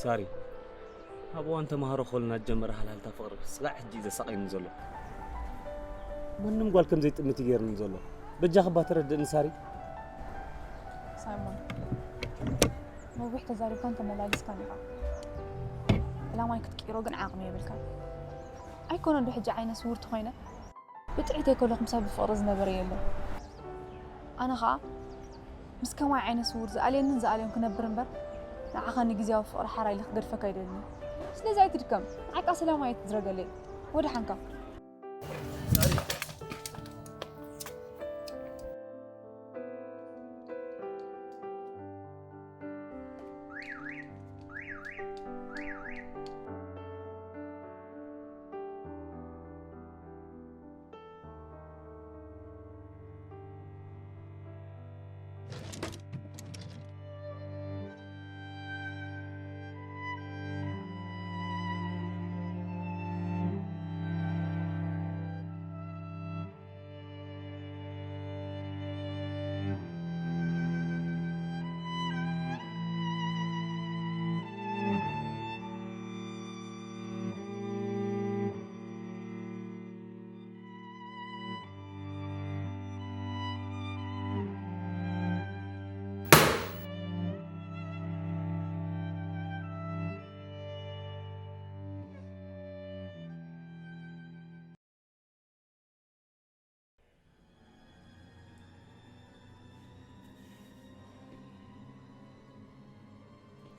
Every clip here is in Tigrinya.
ሳሪ፣ ኣብ እዋን ተምሃሮ ከለና ዝጀመረ ሃልሃልታ ፍቕሪ ስጋዕ ሕጂ እዩ ዘሳቕየኒ ዘሎ። ማንም ጓል ከም ዘይጥምት እዩ ገይርኒ ዘሎ። በጃኺ እባ ተረድእኒ ሳሪ። ሳይሞን፣ ነዊሕ ተዛሪብካን ተመላሊስካን ኢኻ። ዕላማይ ክትቅይሮ ግን ዓቕሚ የብልካን። ኣይኮነን ዶ ሕጂ ዓይነ ስውርቲ ኮይነ? ብጥዒተይ ከለኹ ምሳይ ብፍቕሪ ዝነበረ የለን። ኣነ ኸኣ ምስ ከማይ ዓይነ ስውር ዝኣልየንን ዝኣልዮን ክነብር እምበር፣ ንዓኻ ንግዝያዊ ፍቕሪ ሓራ ኢለ ክገድፈካ ኣይደልን። ስለዚ ኣይትድከም፣ ንዓይ ከኣ ሰላም ኣይትዝረገለይ። ወደሓንካ።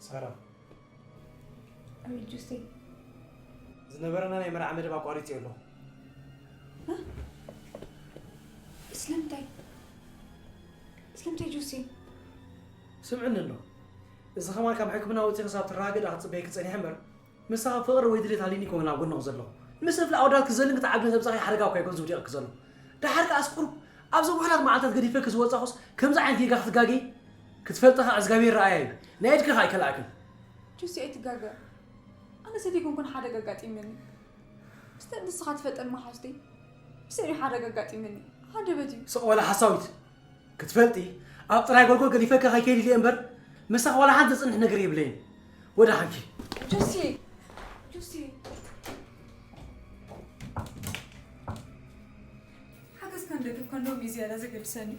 ሳራ፣ ኣቤት ጁስቴ። ዝነበረና ናይ መርዓ መደብ ኣቋሪጸዮ ኣለኹ። ስለምንታይ? ስለምንታይ ጁስቴ? ስምዕኒ ኣሎ፣ እዚ ከማን ካብ ሕክምና ወፂእኺ ክሳብ ትረጋገኢ ክትፅበይኪ ፀኒሐ እምበር፣ ምሳኺ ፍቕሪ ወይ ድሌት ሃልዩኒ ኣይኮነን ኣብ ጎንኺ ዘለኹ። ምስ እፍላ ኣወዳት ክዘልን ክትዓብልን ዘምፃእኺ ሓደጋ እኳ ኣይኮን ዝውዲቐኪ ዘሎ። ደሓር ከኣስ ቁሩብ ኣብዞም ውሑዳት መዓልታት ገዲፈኪ ዝወፃኹስ ከምዚ ዓይነት ጌጋ ክትጋገዪ ክትፈልጢ ከኣ እግዚኣብሔር ረኣያ እዩ። ናይ ኢድኪ ከኣ ኣይከልኣክን። ጁስቴ ኣይትጋገ። ኣነስ ኣይኮንኩን ሓደጋ ኣጋጢመኒ። እስተ ንስኻ ትፈልጠኒ መሓዙተይ ብስእሪ ሓደጋ ኣጋጢመኒ። ሃንደበት እዩ። ስቕ በላ ሓሳዊት። ክትፈልጢ ኣብ ጥራይ ጎልጎል ገዲፈኪ ከይከይድ ኢለ እምበር ምሳኺ ዋላ ሓንቲ ዘጽንሕ ነገር የብለይን። ወደ ሓንኪ። ጆሲ ጆሲ ሓገዝካን ደገፍካን ሎሚ እዩ ዝያዳ ዘገድሰኒ።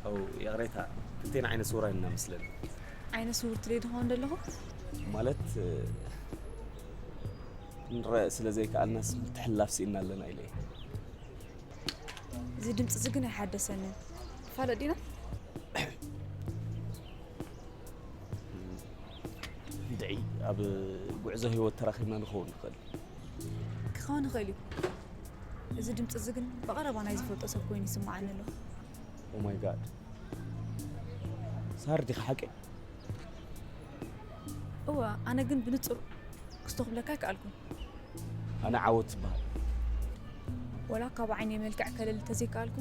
ኣው ይቕሬታ፣ ክልቴና ዓይነ ስውራን ኢና መስለኒ። ዓይነ ስውር ትለይ ድኾን ደለኹ? ማለት ንረእ ስለ ዘይከኣልናስ ምትሕልላፍ ስኢንና ኣለና ኢለ እየ። እዚ ድምፂ እዚ ግን ኣይሓደሰንን። ፋለጥ ዲና? እንድዒ ኣብ ጉዕዞ ህይወት ተራኺብና ንኸውን ንኽእል። ክኸውን ይኽእል እዩ። እዚ ድምፂ እዚ ግን ብቐረባ ናይ ዝፈልጦ ሰብ ኮይኑ ይስምዓኒ ኣሎ። ኦማይ ጋድ፣ ሳር ዲኻ ሓቀይ? እወ፣ ኣነ ግን ብንጹር ክስቶ ክብለካ ኣይከኣልኩን። ኣነ ዓወት ዝበሃል። ወላ ካብ ዓይነይ መልክዕ ከለሊ ተዘይከኣልኩ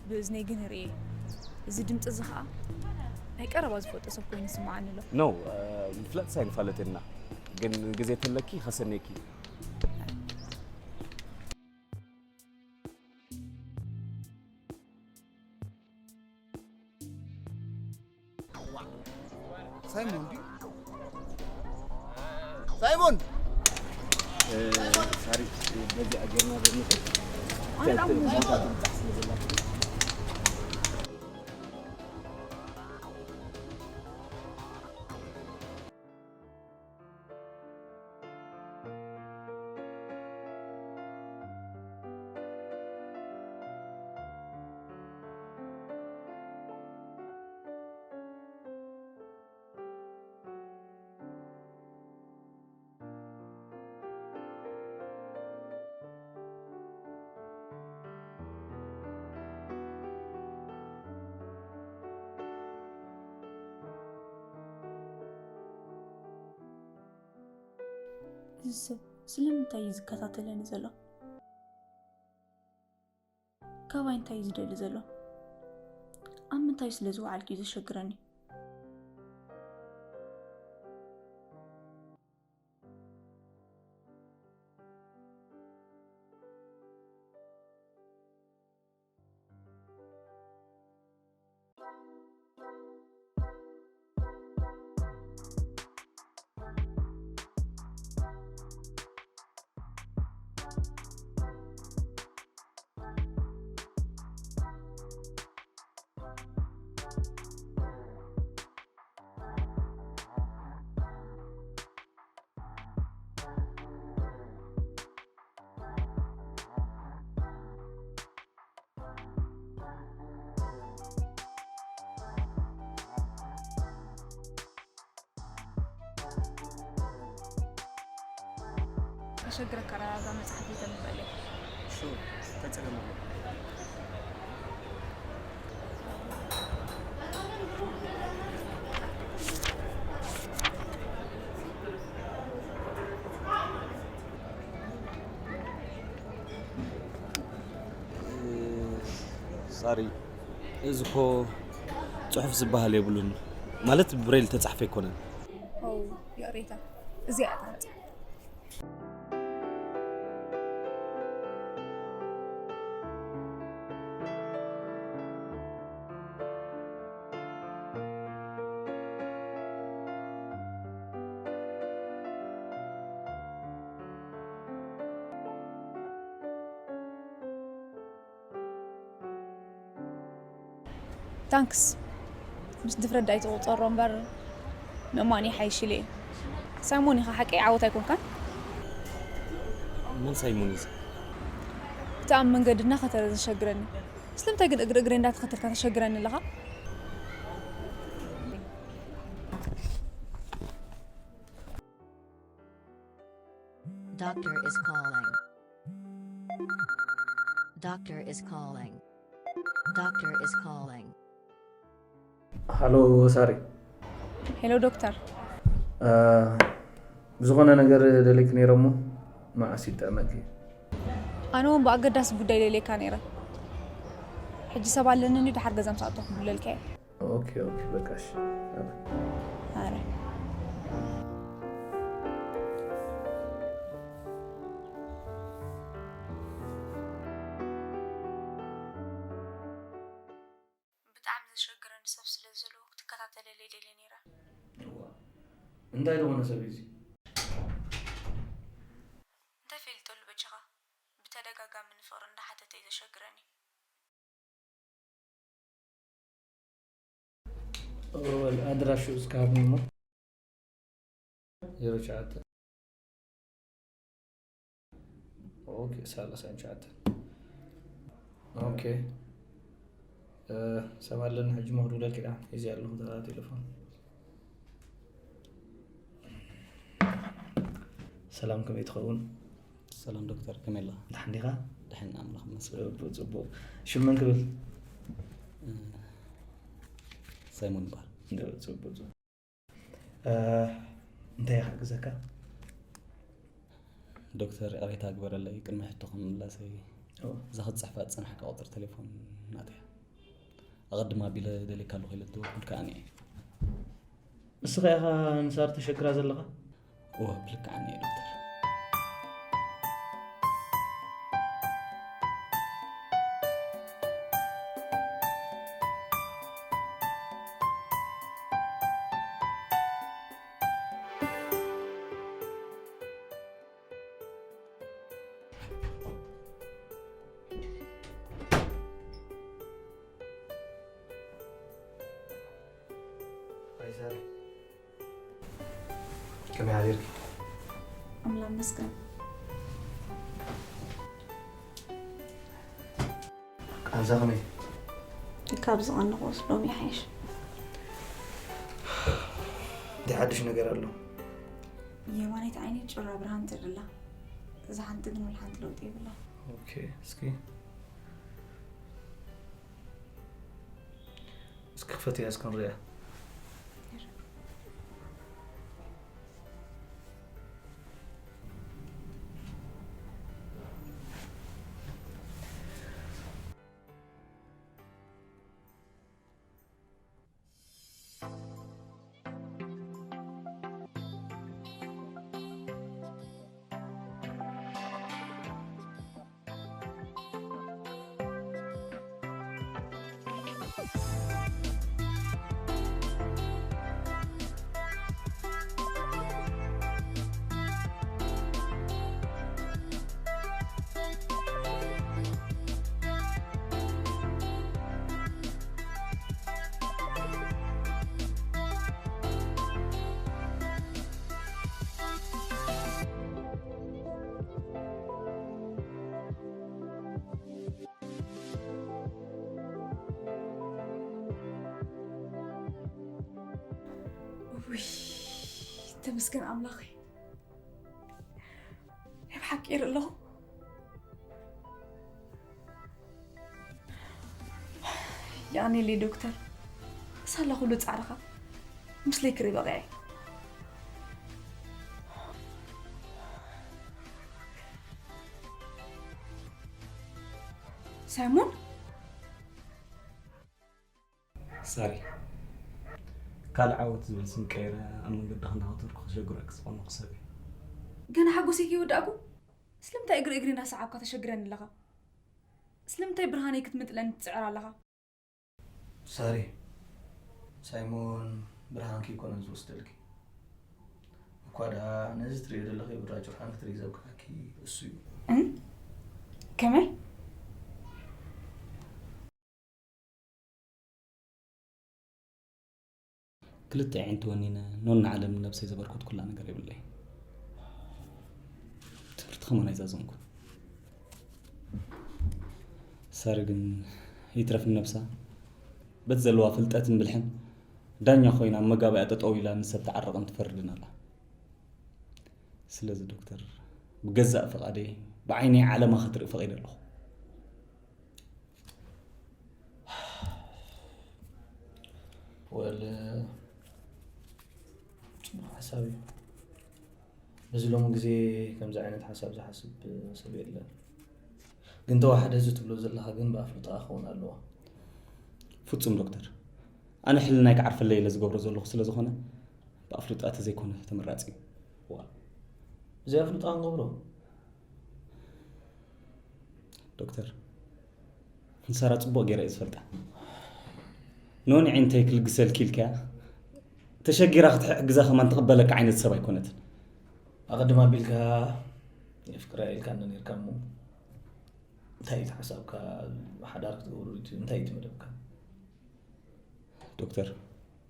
ብእዝነይ ግን ርእየ። እዚ ድምፂ እዚ ኸኣ ናይ ቀረባ ዝፈልጦ ሰብ ኮይኑ ይስምዓኒ ኣሎ። ኖ፣ ምፍላጥስ ኣይንፋለጥን ኢና፣ ግን ግዜ ተለኪ ከሰንየኪ። ሳይሞን ድዩ? ሳይሞን! ሳሪ፣ በዚኣ ጌርና ዶ ንኽእል? እዚ ሰብ ስለምንታይ እዩ ዝከታተለኒ ዘሎ? ካባይ እንታይ እዩ ዝደሊ ዘሎ? ኣብ ምንታይ ስለ ዝወዓልኩ እዩ ዘሸግረኒ? ከሸግረካ እዛ መጽሓፍ እተንበለ። ሹር፣ እንታይ ጸገም ኣለዎ? ሳሪ፣ እዚ እኮ ጽሑፍ ዝበሃል የብሉን። ማለት ብብሬል ተጻሕፈ ኣይኮነን። ኦ፣ ይቕሬታ። እዚኣ እያ እታ መጽሓፍ። ታንክስ። ምስ ድፍረት ዳኣ ኣይትቑጸሮ እምበር ምእማን ይሓይሽ ኢለ እየ። ሳይሞን ኢኻ ሓቀይ ዓወት ኣይኮንካን? መን ሳይሞን እዩ? እቲ ኣብ መንገዲ እናኸተረ ዘሸግረኒ። ስለምንታይ ግን እግሪ እግሪ እንዳተኸተልካ ተሸግረኒ ኣለኻ? Doctor is calling. Doctor is calling. Doctor is calling. ሃሎ ሳሪ። ሄሎ ዶክተር። ብዝኾነ ነገር ደለክ ነይረ እሞ መዓስ ይጠመኪ? ኣነ እውን ብኣገዳሲ ጉዳይ ደልየካ ነይረ። ሕጂ ሰብ ኣለኒ እንዲ ድሓር ገዛ ምስ ኣተኹ ክብለልካ እየ። ኦኬ ኦኬ በቃ እሺ። ኣረ ብጣዕሚ ዘሸግረኒ ሰብ ስለ ዘሎ ክትከታተለለይ ደልየ ነይረ። እንታይ ዝኾነ ሰብ እዩ እዚ? እንታይ ፈሊጠሉ በጃኻ? ብተደጋጋሚ ንፍቕሪ እንዳሓተተ እዩ ዘሸግረኒ። ኣድራሽኡ እስከ ሃብኒ እሞ። ዜሮ ትሽዓተ ኦኬ ሰላሳ ትሽዓተ ኦኬ። ሰብ ኣለኒ ሕጂ መኽዱለልኪ ደኣ ሒዘ ኣለኹ ተራ ቴሌፎን። ሰላም ከመይ ትኸውን? ሰላም ዶክተር፣ ከመይ ኣለኻ? ደሓን ዲኻ? ደሓን ኣምላኽ ይመስገን። ጽቡቕ ጽቡቕ። ሽም መን ክብል? ሳይሞን ይበሃል። ጽቡቕ ጽቡቕ። እንታይ ክሕግዘካ? ዶክተር፣ ይቕሬታ ግበረለይ፣ ቅድሚ ሕቶኻ ምምላሰይ፣ እዛ ክትጽሕፋ ዝጸናሕካ ቁጽሪ ቴሌፎን ናተይ እያ። ኣቐድም ኣቢለ ደልየካ ኣለኹ ኢለ ዝደወልኩልካ ኣነ እየ። ንስኻ ኢኻ ንሳር ተሸግራ ዘለኻ? እወ፣ ብልክዕ ኣነ እየ ዶክተር። ኣይዛሪ ከመይ ሓዲርኪ? ኣምላኽ ይመስገን። ቃንዛ ከመይ? ካብ ዝቐንቑስ ሎሚ ይሓይሽ። እንታይ ሓድሽ ነገር ኣሎ? የማነይቲ ዓይኒ ጭራ ብርሃን ትርኢ ኣላ። እዛ ሓንቲ ግን ወላ ሓንቲ ለውጢ የብላ። ኦኬ፣ እስኪ እስኪ ክፈትያ እስኪ ንሪኣ። ውይ፣ ተመስገን ኣምላኸይ። ናይ ብሓቂ ይርኢ ኣለኹ። የቐንየለይ ዶክተር፣ ሳላ ኩሉ ጻዕርኻ ምስለይ ክርኢ በቒዐ። ሳይሞን? ሳሪ፣ ካልእ ዓወት ዝብል ስም ቀይረ ኣብ መንገዲ ከናኸተርኩ ከሸግረኪ ዝቐነኹ ሰብ እየ። ገና ሓጎሰይ ከይወዳእኩ ስለምንታይ እግሪ እግሪ እናሰዓብካ ተሸግረኒ ኣለኻ? ስለምንታይ ብርሃነይ ክትምንጥለኒ ትጽዕር ኣለኻ? ሳሪ፣ ሳይሞን ብርሃንኪ ኣይኮነን ዝወስደልኪ። እኳ ደኣ ነዚ ትርእዮ ዘለኺ ብራጭርሓን ክትርኢ ዘብቅዓኪ እሱ እዩ። እም? ከመይ? ክልተ ኣዒንቲ ወኒነ ኖኒ ዓለም ንነብሰይ ዘበርከትኩላ ነገር የብለይ። ትምህርቲ ከማን ኣይዛዘምኩን። ሳሪ ግን ይትረፍ ንነብሳ በቲ ዘለዋ ፍልጠትን ብልሕን ዳኛ ኮይና ኣብ መጋባእያ ጠጠው ኢላ ንሰብ ትዓርቕን ትፈርድን ኣላ። ስለዚ ዶክተር፣ ብገዛእ ፍቓደይ ብዓይነይ ዓለማ ክትርኢ ፈቒደ ኣለኹ። ወል ጽቡቕ ሓሳብ እዩ። በዚ ሎሚ ግዜ ከምዚ ዓይነት ሓሳብ ዝሓስብ ሰብ የለን። ግን ተዋሕደ እዚ ትብሎ ዘለኻ ግን ብኣፍልጦ ክኸውን ኣለዎ። ፍጹም ዶክተር፣ ኣነ ሕልናይ ክዓርፈለይ ኢለ ዝገብሮ ዘለኹ ስለ ዝኾነ ብኣፍልጦ ተዘይኮነ ተመራጺ እዩ። ዋ፣ ብዘይ ኣፍልጦ ክንገብሮ? ዶክተር፣ ንሳራ ጽቡቕ ገይረ እየ ዝፈልጣ። ኖኒ ዒንተይ ክልግሰልኪ ኢልካያ ተሸጊራ ክትሕግዛ ከማን ትቕበለካ ዓይነት ሰብ ኣይኮነትን። ኣቐድም ኣቢልካ የፍቅራ ኢልካ እንዶ ነርካ እሞ እንታይ እዩ ሓሳብካ? ሓዳር ክትገብሩ እንታይ እዩ መደብካ? ዶክተር፣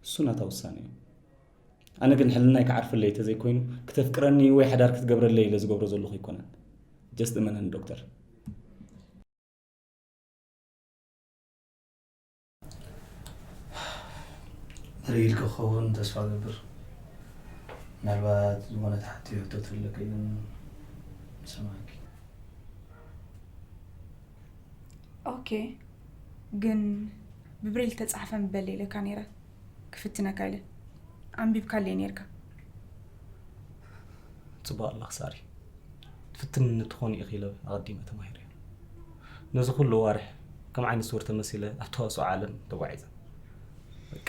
እሱ ናታ ውሳነ እዩ። ኣነ ግን ሕልናይ ክዓርፈለይ ተዘይኮይኑ ክተፍቅረኒ ወይ ሓዳር ክትገብረለይ ኢለ ዝገብሮ ዘለኹ ኣይኮነን። ጀስት እመነኒ ዶክተር። ርእይልካ ክኸውን ተስፋ ገብር። ምናልባት ዝኾነ ተሓትዮ ሕቶ ተለካ ግን ንሰማዕኪ። ኦኬ፣ ግን ብብሬል ተጻሕፈ ምበል ኢለካ ነይረ ክፍትነካ ኢለ። ኣንቢብካለይ ነይርካ። ጽቡቕ ኣለኺ ሳሪ። ትፍትንኒ ትኾኒ ኢኺ ኢለ ኣቐዲመ ተማሂረ። ነዚ ኩሉ ኣዋርሕ ከም ዓይነ ስውር ተመሲለ ኣብ ተዋስኦ ዓለም ተጓዒዘ። በቃ።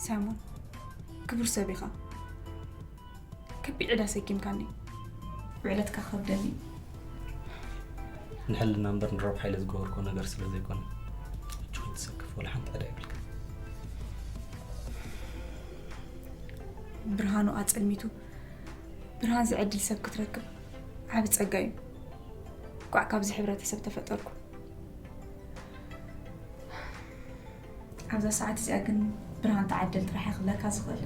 ሳይሞን፣ ክቡር ሰብ ኢኻ። ከቢድ ዕዳ ሰኪምካኒ። ውዕለትካ ክኸብደኒ እዩ። ንሕልና እምበር ንረብሓ ኢለ ዝገበርኮ ነገር ስለ ዘይኮነ ሕጂ ከይትሰክፍ ወላ ሓንቲ ዕዳ የብልካ። ብርሃኑ ኣጸልሚቱ ብርሃን ዝዕድል ሰብ ክትረክብ ዓቢ ጸጋ እዩ። ቋዕ ካብዚ ሕብረተሰብ ተፈጠርኩ። ኣብዛ ሰዓት እዚኣ ግን ብርሃን ተዓደል ጥራሕ እየ ክብለካ ዝኽእል።